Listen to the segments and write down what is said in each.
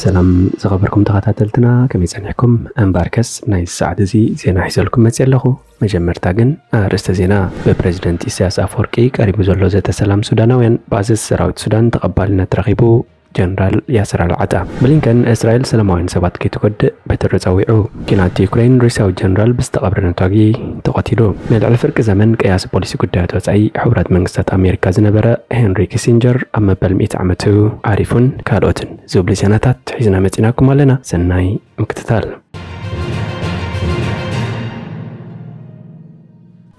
ሰላም ዝኸበርኩም ተኸታተልትና፣ ከመይ ጸኒሕኩም? እምበኣርከስ ናይ ሰዓት እዚ ዜና ሒዘልኩም መጽእ ኣለኹ። መጀመርታ ግን ኣርእስተ ዜና። ብፕሬዝደንት ኢሳያስ ኣፈወርቂ ቀሪቡ ዘሎ ዘተ ሰላም ሱዳናውያን ብኣዘዝቲ ሰራዊት ሱዳን ተቐባልነት ረኺቡ። ጀነራል ያስር ኣልዓጣ። ብሊንከን እስራኤል ሰላማውያን ሰባት ከይትጎድእ በትሪ ጸዊዑ። ኲናት ዩክሬን ሩስያዊ ጀነራል ብዝተቐብረ ነታጒ ተቐቲሉ። ንልዕሊ ፍርቂ ዘመን ቀያሲ ፖሊሲ ጉዳያት ወጻኢ ሕቡራት መንግስታት ኣሜሪካ ዝነበረ ሄንሪ ኪሲንጀር ኣብ መበል ሚእቲ ዓመቱ ዓሪፉን ካልኦትን ዝብሉ ዜናታት ሒዝና መጺናኩም ኣለና። ሰናይ ምክትታል።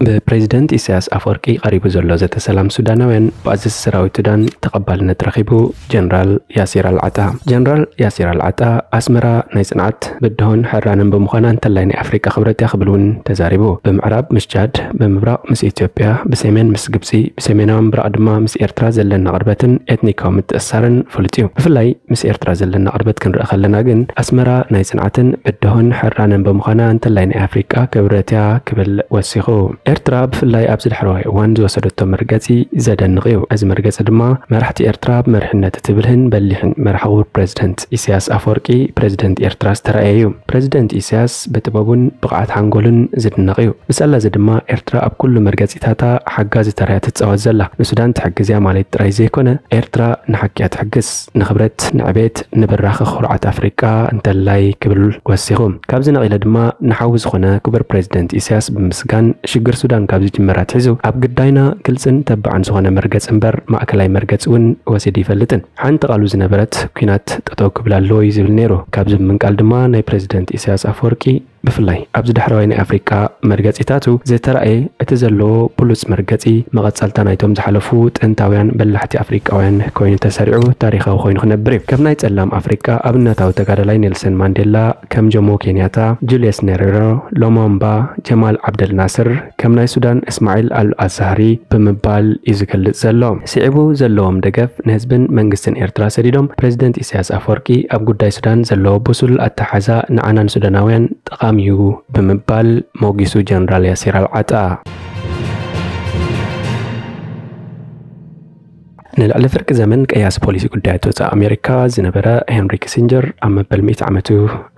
ብፕሬዝደንት ኢሳያስ ኣፈወርቂ ቀሪቡ ዘሎ ዘተ ሰላም ሱዳናውያን ብኣዘዝቲ ሰራዊት ሱዳን ተቐባልነት ረኺቡ። ጀነራል ያሲር ኣልዓጣ። ጀነራል ያሲር ኣልዓጣ፣ ኣስመራ ናይ ጽንዓት፣ ብድሆን ሕራንን ብምዃና እንተላይ ናይ ኣፍሪቃ ክብረት እያ ክብል እውን ተዛሪቡ። ብምዕራብ ምስ ቻድ፣ ብምብራቕ ምስ ኢትዮጵያ፣ ብሰሜን ምስ ግብጺ፣ ብሰሜናዊ ምብራቕ ድማ ምስ ኤርትራ ዘለና ቅርበትን ኤትኒካዊ ምትእስሳርን ፍሉጥ እዩ። ብፍላይ ምስ ኤርትራ ዘለና ቅርበት ክንርኢ ከለና ግን፣ ኣስመራ ናይ ጽንዓትን ብድሆን ሕራንን ብምዃና እንተላይ ናይ ኣፍሪቃ ክብረት እያ ክብል ወሲኹ። ኤርትራ ብፍላይ ኣብዚ ዳሕረዋይ እዋን ዝወሰደቶ መርገጺ ዘደንቕ እዩ። እዚ መርገጺ ድማ መራሕቲ ኤርትራ ብመሪሕነት እቲ ብልህን በሊሕን መራሒ ክቡር ፕሬዝደንት ኢሳያስ ኣፈወርቂ፣ ፕሬዝደንት ኤርትራ፣ ዝተራእየ እዩ። ፕሬዝደንት ኢሳያስ ብጥበቡን ብቕዓት ሓንጎሉን ዝድነቕ እዩ። ብሳላ እዚ ድማ ኤርትራ ኣብ ኩሉ መርገጺታታ ሓጋዚ ተራ እያ ትጻወት ዘላ። ንሱዳን ትሕግዝ እያ ማለት ጥራይ ዘይኮነ፣ ኤርትራ ንሓቂ እያ ትሕግዝ። ንኽብረት፣ ንዕቤት፣ ንብራኸ ኩርዓት ኣፍሪቃ እንተላይ ክብል ወሲኹ። ካብዚ ነቒለ ድማ ንሓው ዝኾነ ክቡር ፕሬዝደንት ኢሳያስ ብምስጋን፣ ሽግር ሱዳን ካብ ዝጅምር ኣትሒዙ ኣብ ግዳይና ግልጽን ተባዕን ዝኾነ መርገጽ እምበር ማእከላይ መርገጽ እውን ወሲዱ ይፈልጥን። ሓንቲ ቃሉ ዝነበረት ኲናት ጠጠው ክብል ኣለዎ እዩ ዝብል ነይሩ። ካብዚ ብምንቃል ድማ ናይ ፕሬዝደንት ኢሳያስ ኣፈወርቂ ብፍላይ ኣብዚ ዳሕረዋይ ናይ ኣፍሪቃ መርገጺታቱ ዝተራእየ እቲ ዘለዎ ብሉጽ መርገጺ መቐጸልታ ናይቶም ዝሓለፉ ጥንታውያን በላሕቲ ኣፍሪቃውያን ኮይኑ ተሰሪዑ ታሪኻዊ ኮይኑ ክነብር እዩ። ከም ናይ ጸላም ኣፍሪቃ ኣብነታዊ ተጋዳላይ ኔልሰን ማንዴላ፣ ከም ጆሞ ኬንያታ፣ ጁልየስ ኔሬሮ፣ ሎሞምባ፣ ጀማል ዓብደል ናስር፣ ከም ናይ ሱዳን እስማዒል ኣል ኣዛህሪ ብምባል እዩ ዝገልጽ ዘሎ። ስዒቡ ዘለዎም ደገፍ ንህዝብን መንግስትን ኤርትራ ሰዲዶም ፕሬዝደንት ኢሳያስ ኣፈወርቂ ኣብ ጉዳይ ሱዳን ዘለዎ ብሱል ኣተሓዛ ንዓናን ሱዳናውያን ጠቓሚ እዩ ብምባል ሞጊሱ ጀነራል ያሲር ኣልዓጣ። ንልዕሊ ፍርቂ ዘመን ቀያሲ ፖሊሲ ጉዳያት ወጻኢ ኣሜሪካ ዝነበረ ሄንሪ ኪሲንጀር ኣብ መበል ሚእቲ ዓመቱ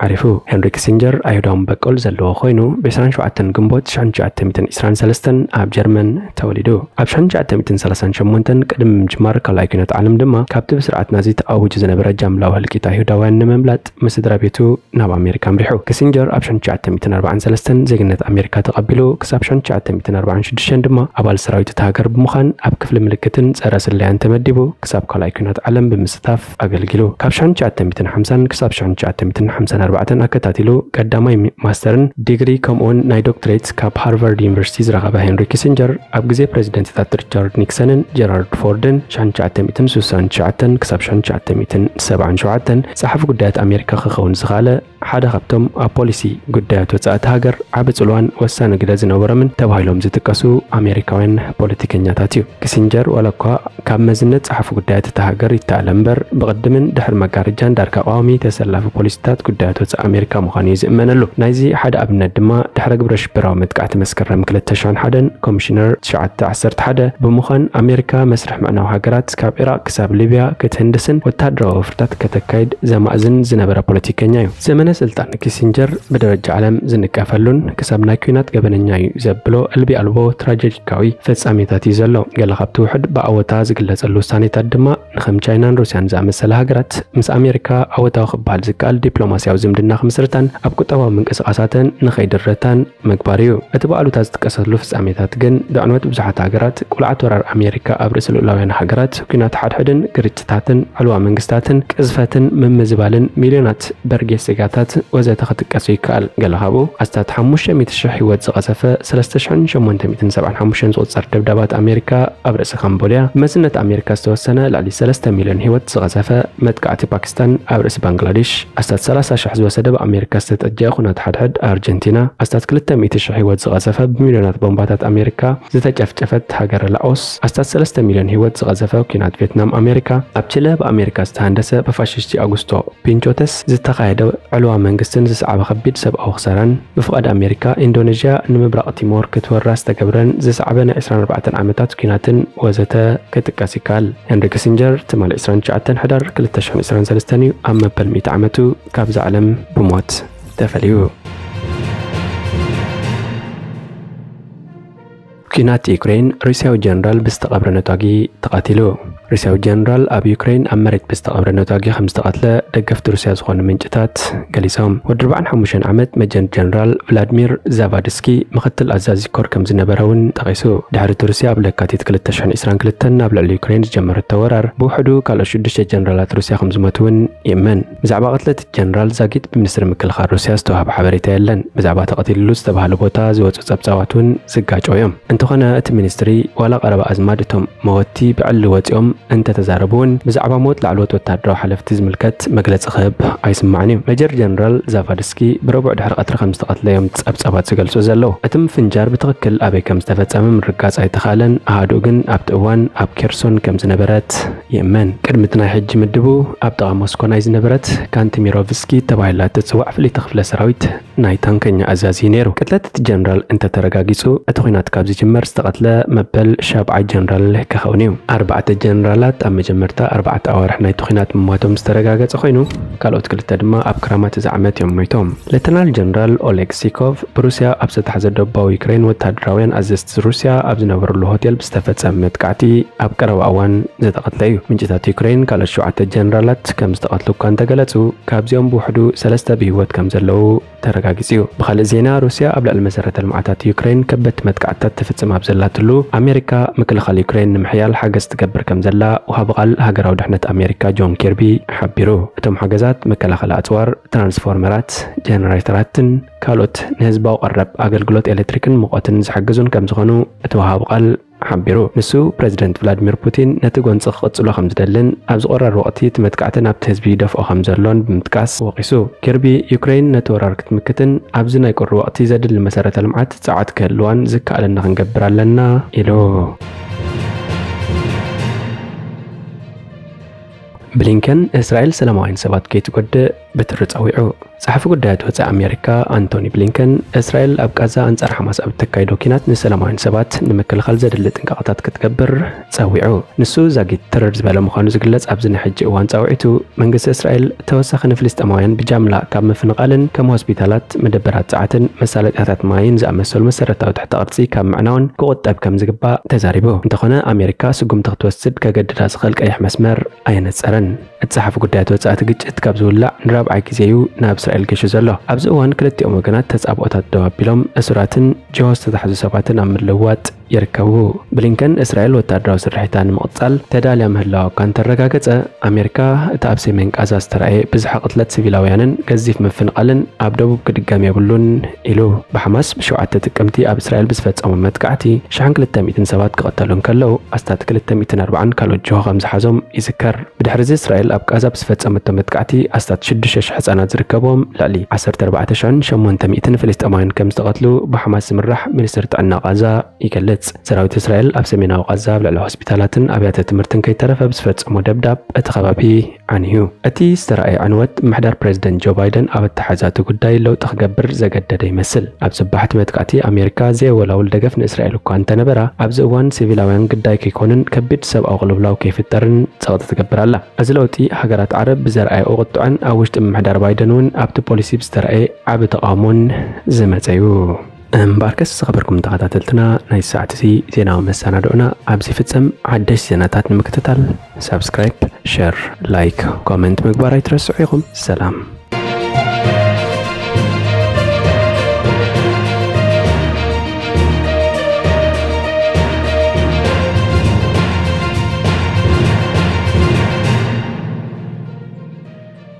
ዓሪፉ። ሄንሪ ኪሲንጀር ኣይሁዳዊ መበቆል ዘለዎ ኮይኑ፣ ብ ዕስራን ሸውዓተን ግንቦት ሽሕን ትሽዓተ ሚእትን ዕስራን ሰለስተን ኣብ ጀርመን ተወሊዱ። ኣብ ሽሕን ትሽዓተ ሚእትን ሰላሳን ሸሞንተን ቅድሚ ምጅማር ካልኣይ ኲናት ዓለም ድማ፣ ካብቲ ብስርዓት ናዚ ተኣዊጁ ዝነበረ ጃምላዊ ህልቂት ኣይሁዳውያን ንምምላጥ ምስ ስድራ ቤቱ ናብ ኣሜሪካ ኣምሪሑ። ኪሲንጀር ኣብ ሽሕን ትሽዓተ ሚእትን ኣርባዓን ሰለስተን ዜግነት ኣሜሪካ ተቐቢሉ፣ ክሳብ ሽሕን ትሽዓተ ሚእትን ኣርባዓን ሽዱሽተን ድማ ኣባል ሰራዊት እታ ሃገር ብምዃን ኣብ ክፍሊ ምልክትን ጸረ ስለያን ተመዲቡ፣ ክሳብ ካልኣይ ኲናት ዓለም ብምስታፍ ኣገልጊሉ። ካብ ሽሕን ትሽዓተ ሚእትን ሓምሳን ክሳብ ሽሕን ትሽዓተ ሚእትን ሓምሳን ኣርባዕተን ኣከታቲሉ ቀዳማይ ሚ-፣ ማስተርን ዲግሪ ከምኡውን ናይ ዶክትሬት ካብ ሃርቫርድ ዩኒቨርሲቲ ዝረኸበ ሄንሪ ኪሲንጀር፣ ኣብ ግዜ ፕሬዝደንትታት ሪቻርድ ኒክሰንን ጀራርድ ፎርድን፣ ሽሕን ትሽዓተ ሚእትን ስሳን ትሽዓተን ክሳብ ሽሕን ትሽዓተ ሚእትን ሰብዓን ሸውዓተን ጸሓፊ ጉዳያት ኣሜሪካ ክኸውን ዝኸኣለ፣ ሓደ ካብቶም ኣብ ፖሊሲ ጉዳያት ወጻኢ እታ ሃገር ዓቢ ጽልዋን ወሳኒ ግደ ዝነበሮምን ተባሂሎም ዝጥቀሱ ኣሜሪካውያን ፖለቲከኛታት እዩ። ኪሲንጀር ዋላ እኳ ካብ መዝነት ጸሓፊ ጉዳያት እታ ሃገር ይተኣለ እምበር፣ ብቕድምን ድሕሪ መጋረጃን ዳርጋ ቀዋሚ ተሰላፊ ፖሊሲታት ጉዳያት ወጻኢ ኣሜሪካ ምዃኑ እዩ ዝእመነሉ። ናይዚ ሓደ ኣብነት ድማ፣ ድሕሪ ግብረ ሽበራዊ መጥቃዕቲ መስከረም ክልተ ሽሕን ሓደን ኮሚሽነር ትሽዓተ ዓሰርተ ሓደ ብምዃን ኣሜሪካ መስርሕ ምዕናው ሃገራት ካብ ዒራቕ ክሳብ ሊብያ ክትህንድስን ወተሃደራዊ ወፍርታት ከተካይድ ዘማእዝን ዝነበረ ፖለቲከኛ እዩ። ዘመነ ስልጣን ኪሲንጀር ብደረጃ ዓለም ዝንቀፈሉን ክሳብ ናይ ኲናት ገበነኛ እዩ ዘብሎ እልቢ ኣልቦ ትራጀዲካዊ ፍጻሜታት እዩ ዘሎ። ገለ ካብቲ ውሑድ ብኣወታ ዝግለጸሉ ውሳኔታት ድማ፣ ንኸም ቻይናን ሩስያን ዝኣመሰላ ሃገራት ምስ ኣሜሪካ ኣወታዊ ክበሃል ዝከኣል ዲፕሎማስያዊ ዝምድና ክምስርታን ኣብ ቁጠባዊ ምንቅስቓሳተን ንኸይድረታን ምግባር እዩ። እቲ ብኣሉታ ዝጥቀሰሉ ፍጻሜታት ግን፣ ብዕንወት ብዙሓት ሃገራት፣ ቁልዓት ወራር ኣሜሪካ ኣብ ርእሲ ልኡላውያን ሃገራት፣ ኲናት ሓድሕድን ግርጭታትን፣ ዕልዋ መንግስታትን፣ ቅዝፈትን ምምዝባልን ሚልዮናት በርጌስ ዜጋታት ወዘተ ክጥቀሱ ይከኣል። ገለ ካብኡ ኣስታት ሓሙሽተ ሚእቲ ሽሕ ህይወት ዝቐዘፈ፣ ሰለስተ ሽሕን ሸሞንተ ሚእትን ሰብዓን ሓሙሽተን ዝቑጸር ደብዳባት ኣሜሪካ ኣብ ርእሲ ካምቦድያ፣ ብመዝነት ኣሜሪካ ዝተወሰነ ልዕሊ ሰለስተ ሚልዮን ህይወት ዝቐዘፈ መጥቃዕቲ ፓኪስታን ኣብ ርእሲ ባንግላዴሽ፣ ኣስታት ሰላሳ ሽሕ ዝወሰደ ብኣሜሪካ ዝተጠጀ ኹናት ሓድሕድ ኣርጀንቲና፣ ኣስታት ክልተ ሚእቲ ሽሕ ህይወት ዝቐዘፈ ብሚልዮናት ቦምባታት ኣሜሪካ ዝተጨፍጨፈት ሃገረ ላኦስ፣ ኣስታት ሰለስተ ሚልዮን ህይወት ዝቐዘፈ ኲናት ቬትናም ኣሜሪካ፣ ኣብ ቺለ ብኣሜሪካ ዝተሃንደሰ ብፋሽስቲ ኣጉስቶ ፒንቾተስ ዝተኻየደ ዕልዋ መንግስትን ዝሰዓበ ከቢድ ሰብኣዊ ክሳራን፣ ብፍቓድ ኣሜሪካ ኢንዶኔዥያ ንምብራቕ ቲሞር ክትወራ ዝተገብረን ዝሰዓበ ናይ ዕስራን ኣርባዕተን ዓመታት ኲናትን ወዘተ ክጥቀስ ካል ሄንሪ ኪሲንጀር ትማሊ ዕስራን ትሽዓተን ሕዳር ክልተ ሽሕን ዕስራን ሰለስተን እዩ ኣብ መበል ሚእቲ ዓመቱ ካብዛ ዓለም ብሞት ተፈልዩ። ኲናት ዩክሬን፣ ሩስያዊ ጀነራል ብዝተቐብረ ነታጊ ተቐቲሉ። ሩስያዊ ጀነራል ኣብ ዩክሬን ኣብ መሬት ብዝተቐብረ ነታጊ ከም ዝተቐትለ ደገፍቲ ሩስያ ዝኾኑ ምንጭታት ገሊጾም። ወዲ ኣርባዓን ሓሙሽተን ዓመት መጀር ጀነራል ቭላድሚር ዛቫድስኪ ምኽትል ኣዛዚ ኮር ከም ዝነበረ እውን ጠቒሱ። ድሕሪ እቲ ሩስያ ኣብ ለካቲት ክልተ ሽሕን ዕስራን ክልተን ኣብ ልዕሊ ዩክሬን ዝጀመረቶ ወራር ብውሕዱ ካልኦት ሽዱሽተ ጀነራላት ሩስያ ከም ዝሞቱ እውን ይእመን። ብዛዕባ ቅትለት ጀነራል ዛጊት ብሚኒስትሪ ምክልኻል ሩስያ ዝተዋህበ ሓበሬታ የለን። ብዛዕባ ተቐቲልሉ ዝተባህለ ቦታ ዝወፁ ጸብጻባት እውን ዝጋጨው እዮም። እንተኾነ እቲ ሚኒስትሪ ዋላ ቀረባ ኣዝማድ እቶም መወቲ ብዕሊ ወፂኦም እንተተዛረቡ እውን ብዛዕባ ሞት ላዕለዎት ወታደራዊ ሓለፍቲ ዝምልከት መግለፂ ክህብ ኣይስማዕን እዩ። ሜጀር ጀነራል ዛቫድስኪ ብረቡዕ ድሕሪ ቀትሪ ከም ዝተቐትለ እዮም ጸብጻባት ዝገልጹ ዘለዉ። እቲ ምፍንጃር ብትኽክል ኣበይ ከም ዝተፈጸመ ምርጋጽ ኣይተኻእለን። ኣሃዱኡ ግን ኣብቲ እዋን ኣብ ኬርሶን ከም ዝነበረት ይእመን። ቅድሚ እቲ ናይ ሕጂ ምድቡ ኣብ ጥቓ ሞስኮ ናይ ዝነበረት ካንቲሚሮቭስኪ ተባሂላ እትጽዋዕ ፍልይቲ ክፍለ ሰራዊት ናይ ታንከኛ ኣዛዚ ነይሩ። ቅትለት እቲ ጀነራል እንተተረጋጊጹ፣ እቲ ኲናት ካብ ዝጅመር ዝተቐትለ መበል ሻብዓይ ጀነራል ክኸውን እዩ። ኣርባዕተ ጀነራላት ኣብ መጀመርታ ኣርባዕተ ኣዋርሕ ናይቲ ኲናት ምሟቶም ዝተረጋገጸ ኮይኑ፣ ካልኦት ክልተ ድማ ኣብ ክራማት እዚ ዓመት እዮም ሞይቶም። ሌተናል ጀነራል ኦሌግ ሲኮቭ ብሩስያ ኣብ ዝተታሕዘ ደቡባዊ ዩክሬን ወታደራውያን ኣዘዝቲ ሩስያ ኣብ ዝነበሩሉ ሆቴል ብዝተፈጸመ መጥቃዕቲ ኣብ ቀረባ እዋን ዝተቐትለ እዩ። ምንጭታት ዩክሬን ካልኦት ሸውዓተ ጀነራላት ከም ዝተቐትሉ እኳ እንተገለጹ፣ ካብዚኦም ብውሕዱ ሰለስተ ብህይወት ከም ዘለዉ ተረጋጊጹ እዩ። ብኻልእ ዜና፣ ሩስያ ኣብ ልዕሊ መሰረተ ልምዓታት ዩክሬን ከበድቲ መጥቃዕትታት ትፍጽም ኣብ ዘላትሉ፣ ኣሜሪካ ምክልኻል ዩክሬን ንምሕያል ሓገዝ ትገብር ከም ዘላ ወሃቢ ቃል ሃገራዊ ድሕነት ኣሜሪካ ጆን ኪርቢ ሓቢሩ። እቶም ሓገዛት መከላኸሊ ኣጽዋር፣ ትራንስፎርመራት፣ ጀነሬተራትን ካልኦት ንህዝባዊ ቀረብ ኣገልግሎት ኤሌክትሪክን ሙቐትን ዝሕግዙን ከም ዝኾኑ እቲ ወሃቢ ቃል ሓቢሩ። ንሱ፣ ፕረዚደንት ቭላድሚር ፑቲን ነቲ ጎንጺ ክቕጽሎ ከም ዝደልን ኣብዚ ቆራር ወቕቲ እቲ መጥቃዕቲ ናብቲ ህዝቢ ይደፍኦ ከም ዘሎን ብምጥቃስ ወቒሱ። ኪርቢ፣ ዩክሬን ነቲ ወራር ክትምክትን ኣብዚ ናይ ቁሪ ወቕቲ ዘድሊ መሰረተ ልምዓት ጸዓት ክህልዋን ዝከኣለና ክንገብር ኣለና ኢሉ። ብሊንከን፣ እስራኤል ሰላማውያን ሰባት ከይትጎድእ ብትሪ ጸዊዑ። ጸሓፊ ጉዳያት ወጻኢ ኣሜሪካ ኣንቶኒ ብሊንከን፣ እስራኤል ኣብ ቃዛ ኣንጻር ሓማስ ኣብ እተካይዶ ኲናት ንሰላማውያን ሰባት ንምክልኻል ዘድሊ ጥንቃቐታት ክትገብር ጸዊዑ። ንሱ ዛጊት ትርር ዝበለ ምዃኑ ዝግለጽ ኣብዚ ናይ ሕጂ እዋን ጻውዒቱ፣ መንግስቲ እስራኤል ተወሳኺ ንፍልስጤማውያን ብጃምላ ካብ ምፍንቓልን ከም ሆስፒታላት፣ መደበራት ጸዓትን መሳለጥያታት ማይን ዝኣመሰሉ መሰረታዊ ትሕተ ቅርጺ ካብ ምዕናውን ክቑጠብ ከም ዝግባእ ተዛሪቡ። እንተኾነ ኣሜሪካ ስጉምቲ ክትወስድ ከገድዳ ዝኽእል ቀይሕ መስመር ኣየነጸረን። እቲ ጸሓፊ ጉዳያት ወጻኢ፣ እቲ ግጭት ካብ ዝውላዕ ንራብዓይ ግዜ እዩ ናብ እስራኤል ገሹ ዘሎ። ኣብዚ እዋን ክልቲኦም ወገናት ተጻብኦታት ደው ኣቢሎም እሱራትን ጅሆ ዝተታሕዙ ሰባትን ኣብ ምልውዋጥ ይርከቡ። ብሊንከን፣ እስራኤል ወታደራዊ ስርሒታ ንምቕጻል ተዳልያ ምህላዋ እኳ እንተረጋገጸ፣ ኣሜሪካ እቲ ኣብ ሰሜን ቃዛ ዝተራእየ ብዝሒ ቅትለት ሲቪላውያንን ገዚፍ ምፍንቓልን ኣብ ደቡብ ክድገም የብሉን ኢሉ። ብሓማስ ብሸውዓተ ጥቅምቲ ኣብ እስራኤል ብዝፈጸሞ መጥቃዕቲ ሽሕን ክልተ ሚእትን ሰባት ክቐተሉ እንከለዉ፣ ኣስታት ክልተ ሚእትን ኣርባዓን ካልኦት ጅሆ ከም ዝሓዞም ይዝከር። ብድሕሪ እዚ እስራኤል ኣብ ቃዛ ብዝፈጸመቶ መጥቃዕቲ ኣስታት ሽዱሽተ ሽሕ ህጻናት ዝርከብዎም ልዕሊ ዓሰርተ ኣርባዕተ ሽሕን ሸሞንተ ሚእትን ፍልስጤማውያን ከም ዝተቐትሉ ብሓማስ ዝምራሕ ሚኒስትሪ ጥዕና ቃዛ ይገልጽ። ሰራዊት እስራኤል ኣብ ሰሜናዊ ቃዛ ኣብ ልዕሊ ሆስፒታላትን ኣብያተ ትምህርትን ከይተረፈ ብዝፈጸሞ ደብዳብ እቲ ከባቢ ዓንዩ። እቲ ዝተራእየ ዕንወት ምሕዳር ፕረዚደንት ጆ ባይደን ኣብ ኣተሓሕዛ እቲ ጉዳይ ለውጢ ክገብር ዘገደደ ይመስል። ኣብ ጽባሕ እቲ መጥቃዕቲ ኣሜሪካ ዘየወላውል ደገፍ ንእስራኤል እኳ እንተነበራ፣ ኣብዚ እዋን ሲቪላውያን ግዳይ ከይኮኑን ከቢድ ሰብኣዊ ቅልውላው ከይፍጠርን ጸቕጢ ትገብር ኣላ። እዚ ለውጢ ሃገራት ዓረብ ብዘርኣየኦ ቁጥዐን ኣብ ውሽጢ ምምሕዳር ባይደን እውን ኣብቲ ፖሊሲ ብዝተራእየ ዓቢ ተቓውሞን ዝመጸ እዩ። እምበኣርከስ ዝኸበርኩም ተኸታተልትና፣ ናይ ሰዓት እዚ ዜናዊ መሰናድኦና ኣብዚ ይፍጸም። ሓደሽቲ ዜናታት ንምክትታል ሳብስክራይብ፣ ሸር፣ ላይክ፣ ኮመንት ምግባር ኣይትረስዑ ኢኹም። ሰላም።